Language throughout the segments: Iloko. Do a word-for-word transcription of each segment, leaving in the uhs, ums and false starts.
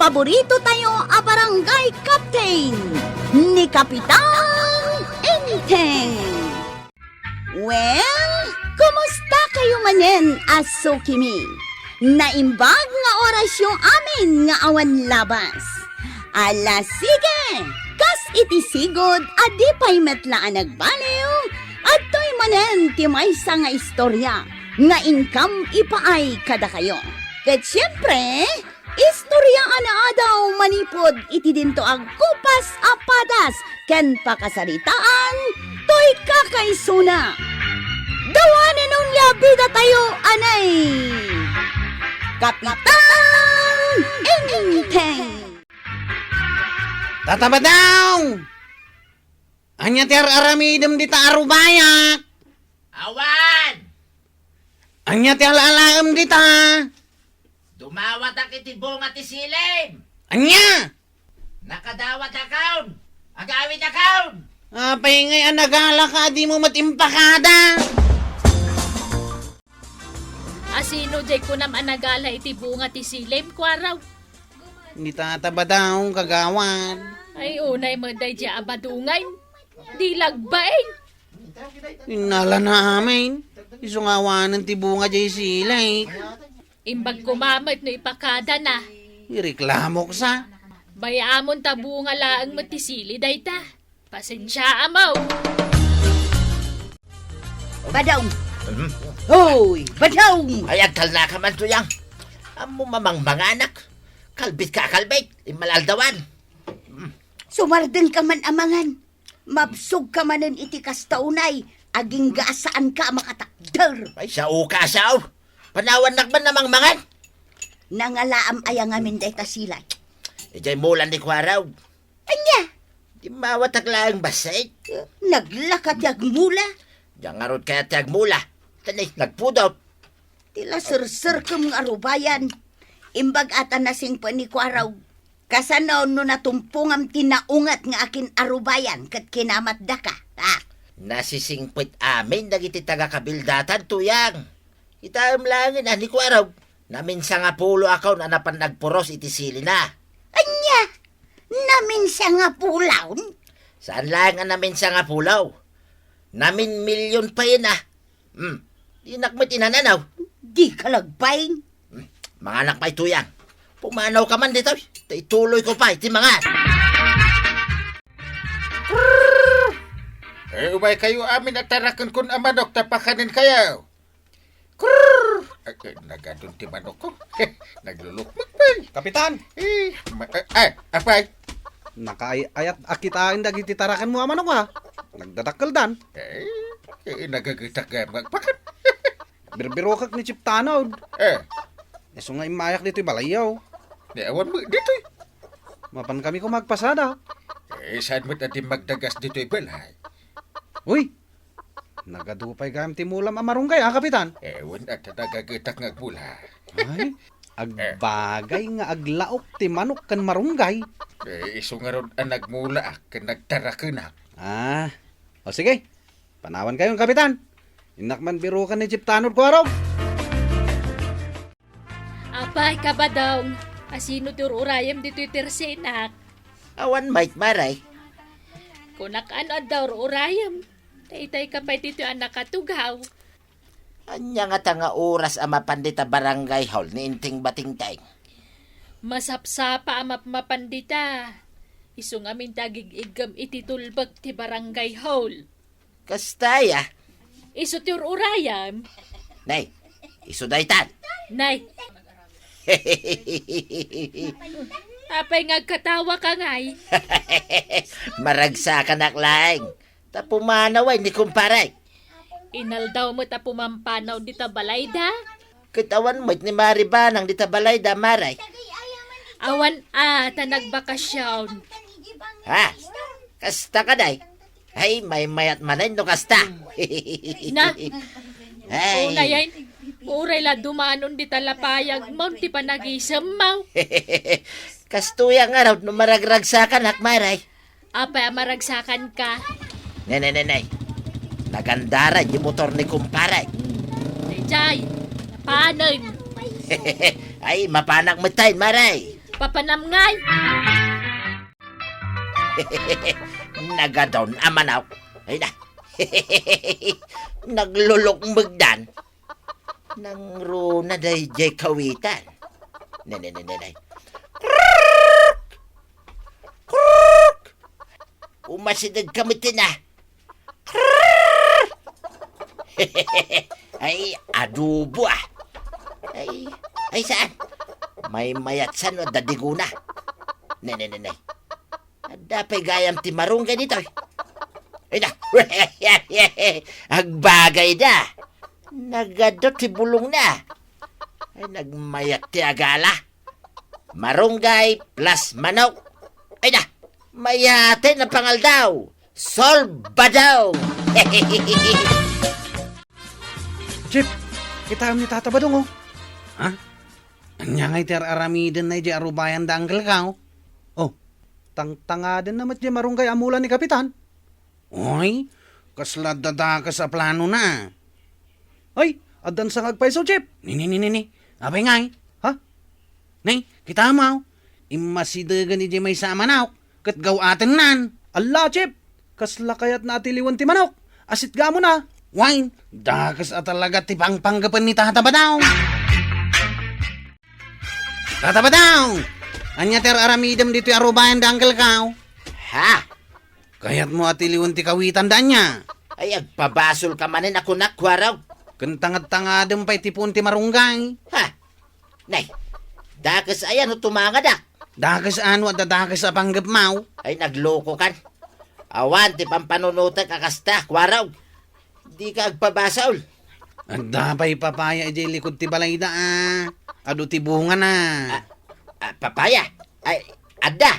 paborito tayo a barangay captain, ni Kapitan Enteng. Well, kumusta kayo manen a sukimi? Naimbag nga orasyo amin nga awan labas. Ala, sige! Kas iti sigud a di pay met la a nagbaliw, adtoy manen ti maysa nga istorya nga inkam ipaay kadakayo. Ket siempre, istorya a naadaw manipud iti dinto agkupas a padas ken pakasaritaan toy kakaisuna. Dawanen onia bidatayo, anay! Kapitan Enteng! Tata Badong! Ania ti ar-aramidem dita a rubayak? Awan! Ania ti ala-alaem dita? Dumawatak iti bunga ti silim. Ania? Nakadawatakon! Agawitakon! Apay ngay a nagalaka a dimo met impakada? Asino diay kunam a nagala iti bunga ti silim, Kuaraw? Ni Tata Badong, kagawad. Ay, unay met daydiay a badongan. Di lagbain. Innalana amin. Isu nga awanen ti bunga diay silim. Imbag koma met no ipakadana. Ireklamok sa. Bay-amon ta bunga laeng met ti silim dayta. Pasensiaam. Badong! Hmm? Hoy, Badong! Ay, agtalnaka man, Tuyang. Ammom a mangmanganak. Kalbitka a kalbit. Immal-aldawan. Sumardengka man a mangan. Mabsogka manen iti kasta unay, agingga a saanka a makatakder. Ay, saoka a sao. Panawannak man a mangmangan. Nangalaam aya ngamin dayta silim? Idiay mulan ni Kuaraw. Ania? Dimmawatak laeng bassit. Naglaka ti agmula. Diay ngarud kayat ti agmula. Tani, nagpudot. Ti la serserkem nga arubayan. Imbag a ta nasingpet ni Kuaraw. Kasano no natumpongam ti naunget nga akin-arubayan ket kinamatdaka? Ah! Nasisingpet amin dagiti taga-kabildatan, Tuyang. Kitaem laengen a ni Kuaraw, naminsangapulo a kaon a napan nagpuros iti silina. Ania? Naminsangapulo? Saan laeng a naminsangapulo. Naminmilion payen a. Hmm. Dinak met inananaw. Di ka lagbain. Hmm. Manganak pay, Tuyang. Pumanawka man ditoy. Ta ituloyko pay ti mangan. Eh, umaykayo amin a tarakenkon a manok ta pakanenkayo. Krrr! Ay, eh, nagadun ti manokko. Naglulukmok pay. Kapitan! Eh, ma-, eh, ay, apay. Nakaay-ayat a kitaen dagiti tarakenmo a manok, ha? Nagdadakkeldan. Eh, eh, nagagetak gayam nga agpakan. Birbirokek ni Chief Tanod. Eh. Isu nga immayak ditoy balayyo. Ni awan mo ditoy. Mapan kami koma agpasada. Eh, saan met a di magdagas ditoy balay? Uy! Nagadu pay gayam ti mulam a marunggay, a, Kapitan? Eh, wen, adda nagagetak nga agmula. Ay, agbagay nga aglaok ti manok ken marunggay. Eh, isu ngarud a nagmulaak ken nagtarakenak. Ah, o sige. Panawankayon, Kapitan. Innak man biroken ni Chief Tanod, Kuarog. Apay, Kabadong, asino ti ur-urayem ditoy tersenak? Awan met, Maray. Kunak, ano adda ur-urayem? Taytay ka pay ditoy a nakatugaw. Ania ngata nga oras a mapan dita barangay hall ni Inting Batingteng? Masapsapa a mapmapan dita. Isu ngamin ti agig-iggem iti tulbek ti barangay hall. Kasta aya? Isu ti ur-urayem. Nay, isu daytan. Nay. Apay nga agkatawa ka ngay? Maragsakanak laeng. Ta pumanaw ay ni kumpare. Inaldaw met a pumampanaw dita balayda. Ket awan met ni Mari Banang dita balayda, Maray. Awan a, ta nagbakasyon. Ha? Kasta ka, day? Ay, maymayat manen no kasta. Na, Ay. Unayen, uray la dumanon dita lapayag mo, ti panagisem mo. Kastoy a ngarud no maragragsakanak, Maray. Apay a maragsakan ka? Ne, ne, ne, ne. Nagandaran yung motor ni kumpare. Dayjay, panen. Ay, mapanak met tayo, Maray. Papanam ngay. Nagadun a manok. Ay na. Naglulukmegdan. Nangruna daydiay kawitan. Ne, ne, ne, ne, ne. Krrrk! Krrrk! Umasideg ka met tina. Krrrk! Ay, adobo, ah. Ay, ay, saan? Maymayat sa no, dadiguna. Ne, ne, ne, ne. Adda pay gayam ti marunggay ditoy. Ay na. Agbagay da. Nagadu ti bulongna. Ay, nagmayat ti agala. Marunggay plus manok. Ay na. Mayat ti napangaldaw. Solbadong. Jeep, kitaem ni Tata Badong, oh. Ha? Ania ngay ti ar-aramiden na idiay arubayan da Uncle Kao? Oh, tangtangaden na met diay marunggay a mula ni Kapitan. Oy, kasla dadakes a planona. Ay, addan sa nga agpayso, Chip. Ni, ni, ni, ni, ni. Apay ngay? Ha? Ni, kitaem, aw. Immasidegen idiay maysa a manok, ket gaw-atennan. Alla, Chip! Kasla kayatna a tiliwen ti manok? Asitgamona. Wen, dakes a talaga ti pangpanggepen ni Tata Badong. Tata Badong! Ania ti ar-aramidem ditoy arubayan da Uncle Kao? Ha? Kayatmo a tiliwen ti kawitan da ania? Ay, agpabasol ka manen a kunak, Kuarog. Ken tangad-tangadem pay ti puon ti marunggay. Ha? Nay, dakes aya no tumangadak? Dakes a no adda dakes a panggepmaw? Ay, naglokokan. Awan ti pampanunotek a kasta, Kuarog. Dika agpabasol. Adda pay papaya idiay likod ti balayda, a. Adu ti bungana. Ah, ah, papaya? Ay, adda.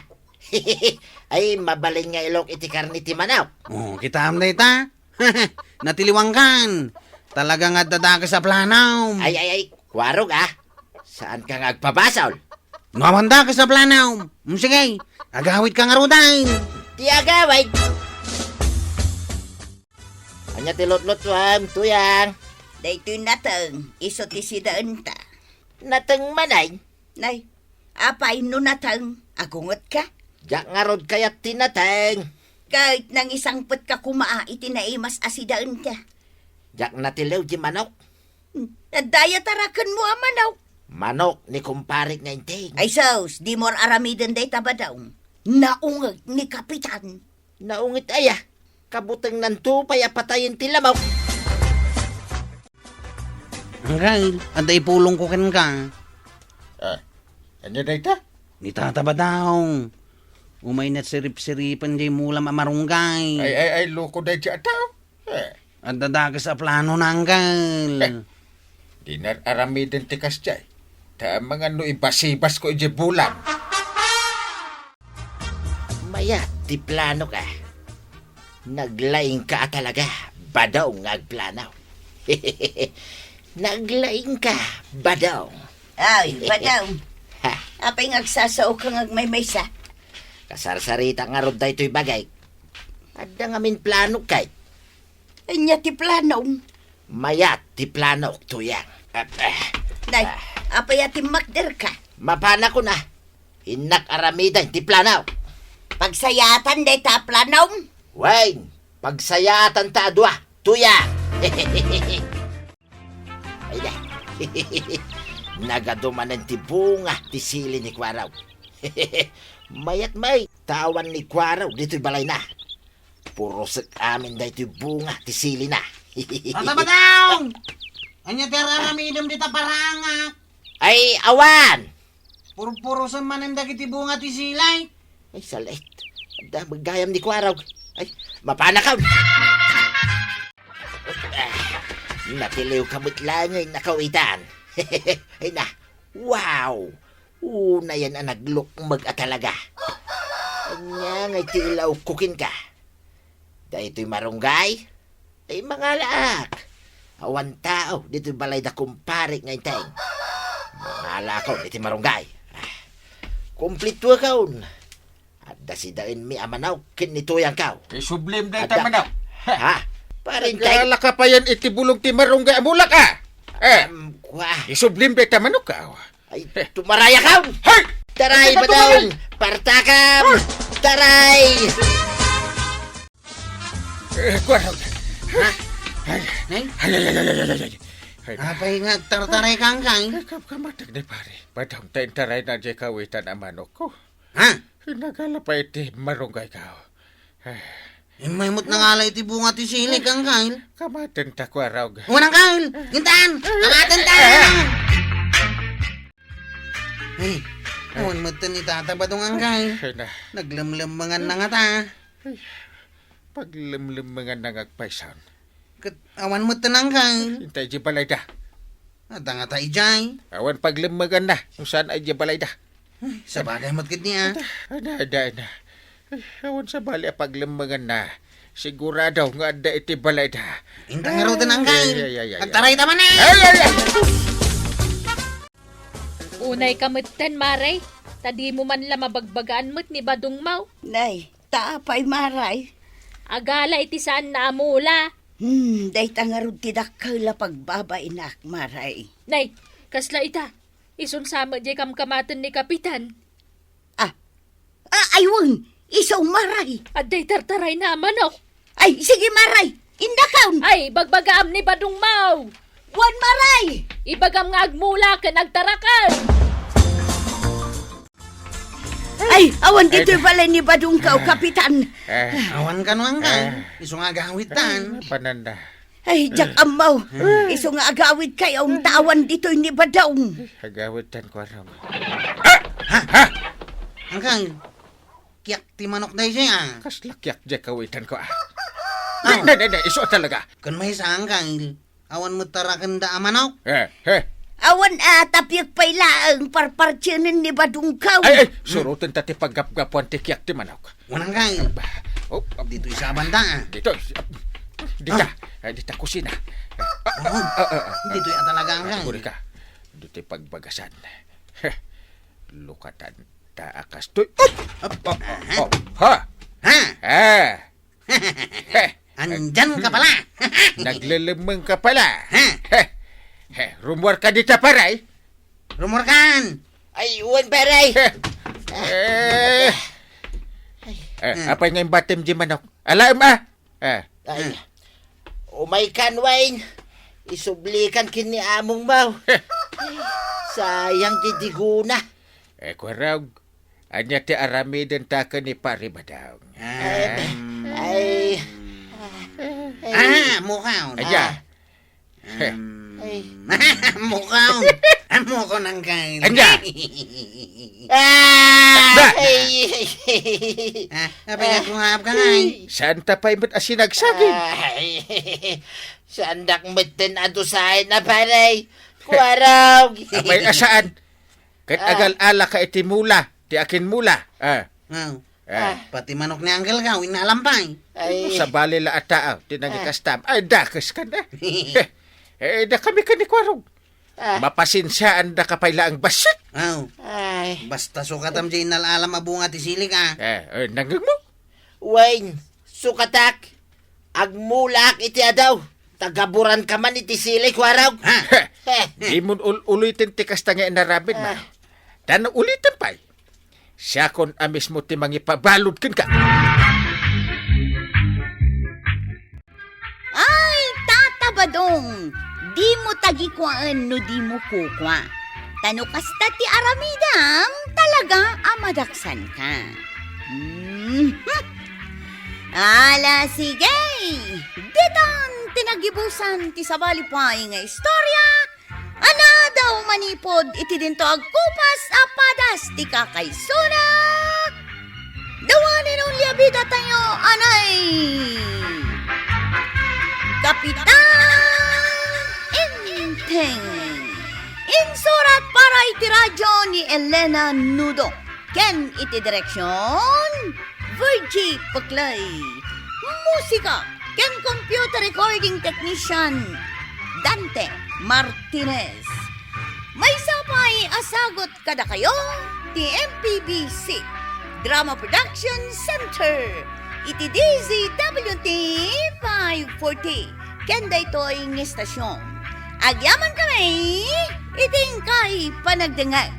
Ay, mabalin nga ilok iti karne ti manok. Oh, kitaem dayta? Natiliwankan. Talaga nga adda dakes a planam. Ay, ay, ay, Kuarog, ah. Saan ka nga agpabasol? No awan dakes a planam. Mm, sige, agawid ka ngaruden. Ti agawid. Ania ti lutlutuam, Tuyang? Daytoy nateng, isu ti sidaenta. Nateng manen? Nay, apay no nateng, agungetka? Diak ngarud kayat ti nateng. Ket nangisangpetka koma iti naimas a sidaenta. Diak natiliw ti manok. Adda aya tarakenmo a manok? Manok ni kumparek nga Enteng. Ay sus, dimo ar-aramiden dayta, Badong. Naungeg ni Kapitan. Naungeg aya? Kabutengnanto pay a patayen ti lamok. Uncle, adda ipulongko kenka. Ah, ania dayta? Ni Tata Badong. Umayna sirip-siripen diay mulam a marunggay. Ay, ay, ay, loko dayta a tao. Eh. Adda dakes a planona, Uncle. Eh, di na aramiden ti kasdiay. Ta amangan no ibasibasko idiay bulan. Mayat ti planok, a. Naglaingka a talaga, Badong nga agplano. Naglaingka, Badong. Ay, Badong. Ha? Apay nga agsasaoka nga agmaymaysa? Kasarsarita ngarud daytoy bagik. Adda ngamin planok kay. Ania ti planom? Mayat ti planok, Tuyang. Ah, ah. Nay, ah. Apay a timmakderka? Mapanakon a. Innak aramiden ti plano. Pagsayaatan dayta a planom? Wen, pagsayaatan ta a dua, Tuyang. Ay, da. Nagadu manen ti bunga ti sili ni Kuarog. Mayat met, ta awan ni Kuarog ditoy balayna. Purosek amin daytoy bunga ti silina. Tata Badong! Ania ti ar-aramidem dita parangak? Ay, awan! Purpurosen manen dagiti bunga ti sili. Ay, salit. Adda met gayam ni Kuarog. Ay, mapanakon. Ah, natiliwka met laeng a kawitan. Ay na, wow! Unayen a naglukmeg a talaga. Ania ngay ti ilawko kenka? Daytoy marunggay? Ay, mangalaak. Awan tao ditoy balay da kumpare nga Enteng. Mangalaakon iti marunggay. Ah, kumplituakon. Adda sidaenmi a manok ken ni Tuyangko. Isublim dayta manok. Ha? Parintay? Agala ka payen iti bulong ti marunggay a mulak, a. Eh. Am, kua. Isublim dayta manok, a. Ay, tumarayakon. Hey! Taray, Ano ba badong! Partakam! Taray! Eh, kuwarog. Ha? Ay. Nay? Ay, ay, ay, ay, ay, ay, ay. Ay. Apay nga agtartaray ka, Angkay? Ay, kam-, kamatag ni pare. Badong, ta intaray na di kawitan a manok ko. Ha? Nagala pa iti marunggay ka. Ay. Immay met nangala iti bunga ti silik, Angkay. Kamaten ta, kuwarog. Wen, Angkay! Intan! Kamaten ta! Ay, awan met ten ni Tata Badong, Angkay. Ay, na. Naglemlemmengan na nga ta. Ay, paglemlemmengan na nga agpaysan. Ket awan met ten, Angkay. Intay di balayda. Adda nga ta idiay. Awan paglemmengan na. Kung saan ay di balayda. Ay, sabagay met ket ni, ah. Ada, ada, ada, ada. Ay, awan sabali a paglemmengan na. Sigurado nga adda iti balayda. Inta nga ruten, Angkay. Ay, ay, ay, ay, ay. Agtaray ta man, eh. Ay, ay, ay. Unay ka metten, Mare, ta dimo man la mabagbagaan met ni Badong Maw. Nay, ta apay, Maray? Agala iti saanna a mula. Hmm, dayta ngarud ti dakkel a pagbabainak, Maray. Nay, kasla ita, isun sa met diay kamkamaten ni Kapitan. Ah, ah, ay wen, isu, Maray. Adda itartarayna a manok. Ay, sige, Maray. Indakon. Ay, bagbagaam ni Badong Maw. Wen, Maray. Ibagam nga agmula ken agtaraken. Ay, awan ditoy balay ni Badong Kaw, Kapitan. Eh. Awan kano, Angkay. Eh. Isu nga agawid tan. Eh, pananda. Ay, diak ammo. Isu nga agawid kayo, ta awan ditoy ni Badong. Agawid tan, kuwarog. Ha? Ha? Angkay, kiak ti manok daydiay, ah. Kasla kiak diay kawitan ko, ah. Ah. Ne, ne, ne, isu a talaga. Ken maysa, Angkay, awan met tarakenda a manok. Eh, eh. Awan a tapiek pay laeng parpartienen ni Badong Kaw. Ay, ay, suroten ta ti paggapgapuan ti kiak ti manok. Wen, Angkay. Ba, oh, ah, ditoy sa banda, ah. Dito, dita. Ah. Ay, dita kusina. Oh, ah, ah, ah. Ditoy a talaga, Angkay. Guri ka. Ditoy pagbagasan. Heh. Lukatan ta a kastoy. Up! Up, up, up, up. Ha? Ha? Ah. Heh. Andyan ka pala. Naglelemmeng ka pala. Ha? Heh. Heh. Rumuar ka dita, paray. Rumuar kan. Ay, wen, paray. Heh. Eh. Eh, apay nga imbatem di manok? Alaem, ah. Eh. Ay. Hmm. Umay kan, Wayne. Isublikan ken ni among Maw. Sayang ti digona. Eh, kuwarog. Ania ti aramiden ta ken ni Pari Badong? Ay, ay. Ah, mukaw. Ania? Ah. Em, Ay. Mukaw. Mukaw nang kain. Ania? Ah! Ba? Ay, ay, ay. Ah, apay nga agungahap ka, Nay? Saan ta pay met a sinagsagid? Ay, saandak metten a dusaen a paray. Kuwarog. Apay a saan? Ket Ah. agal-ala ka iti mula, ti akin mula. Ah. Wow. Ah. Ah. Pati manok ni Uncle Gaw, inalampay. Ay. Sabali la a tao, ti Ah. nangikastam. Ay, dakes ka na. Eh, da kami ka ni Kwarog. Ah. Mapasensiaan da ka pay laeng bassit. Aw. Ay. Basta sukatam di inal-alam a bunga ti silik, ah. Eh, eh, nangeg mo? Wayne, sukatak. Agmulaak iti adaw. Tagaburan ka man iti silik, Kwarog. Ha? Eh. Di mo ul-, uliten ti kasta nga inaramid, Ah. ma. Tan uliten pay. Siakon a mismo ti mangipabalud kenka. Ay, Tata Badong, dimo tagikuaen no dimo kukua. Ta no kasta ti aramidem, talaga a madaksanka. Mhm. Ala, sige! Ditan ti nagibusan ti sabali pay nga istorya. Anadaw manipud iti dinto agkupas a padas ti kakaisuna. The one and only a bida tayo, anay Kapitan Enteng. Insurat para iti radyo ni Elena Nudo. Ken iti direksion, Virgie Peclay. Musika ken computer recording technician, Dante Martinez. Maysa pay a sagut kadakayo ti M P B C Drama Production Center iti D Z W T five forty ken daytoy nga estasion. Agyaman kami iti inkay panagdengngeg.